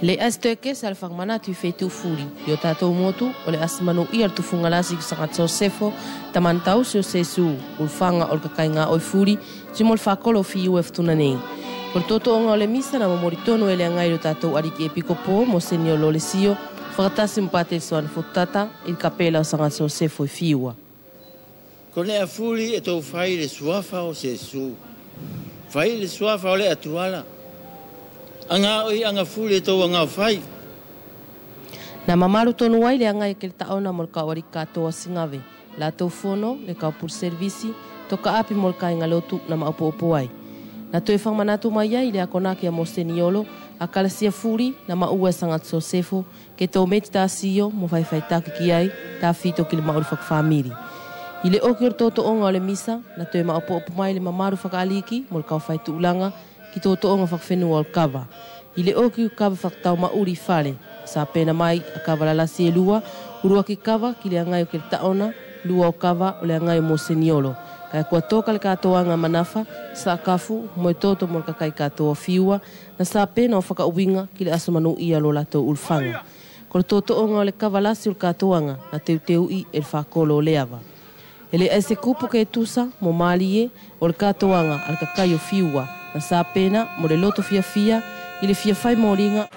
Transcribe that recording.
Le astoeke sa le whakamanatu i whetu furi. I o tātou motu, o le asamanu i al tufunga lasi ki sanga Josefo, tamantau se o sesu, ulfanga o le kakainga oi furi, timo le whakolo fi ue futuna nei. Ko le toto o le misa na momori tonu e le angai o tātou ariki epikopo, mo senio lo le sio, whakatasi mpate soan futata, il kapela o sanga Josefo i fiua. Ko le afuri e tau whai le suafa o sesu. Whai le suafa o le atuala. Anga oi anga fuli e tau anga whai. Na mamalu tonu ai le anga e ke le taona mo le kawari katoa singave. La tau fono, le kaupur servisi, toka api mo le kainga lotu na maopo ai. Na toe whangmanatu mai ai le akonaki a Moseniolo, a kalasia furi na maua sanga Josefo, ke tō meti tā sio mo whaiwhai taki ki ai, tā whito ki le mauri whakawhamiri. I le oki o toto onga o le misa, na toe maopo mai le mamaru whakaliki mo le kawhai tuulanga, ki toto onga whakawhenua o le kawa. I le oki o kawa whakatau mauri whale, sa pena mai a kawa lalasi e lua, urua ki kawa ki le angai o ke le taona, lua o kawa o le angai o Moseniolo. Kai kua tōka le katoa ngā manafa, sa kafu, mo toto mo le kakai katoa fiua, na sa pena o whakauinga ki le asamanu ia lo latou ulfanga. Ko le toto onga o le kawa lasi o le katoanga, na teuteu i e le whakolo o leava. Ele ese kupu ke tusa mo malie o le katoanga al kakai o fiua, na sa pena mo le loto fia fia, i le fia whai mōringa.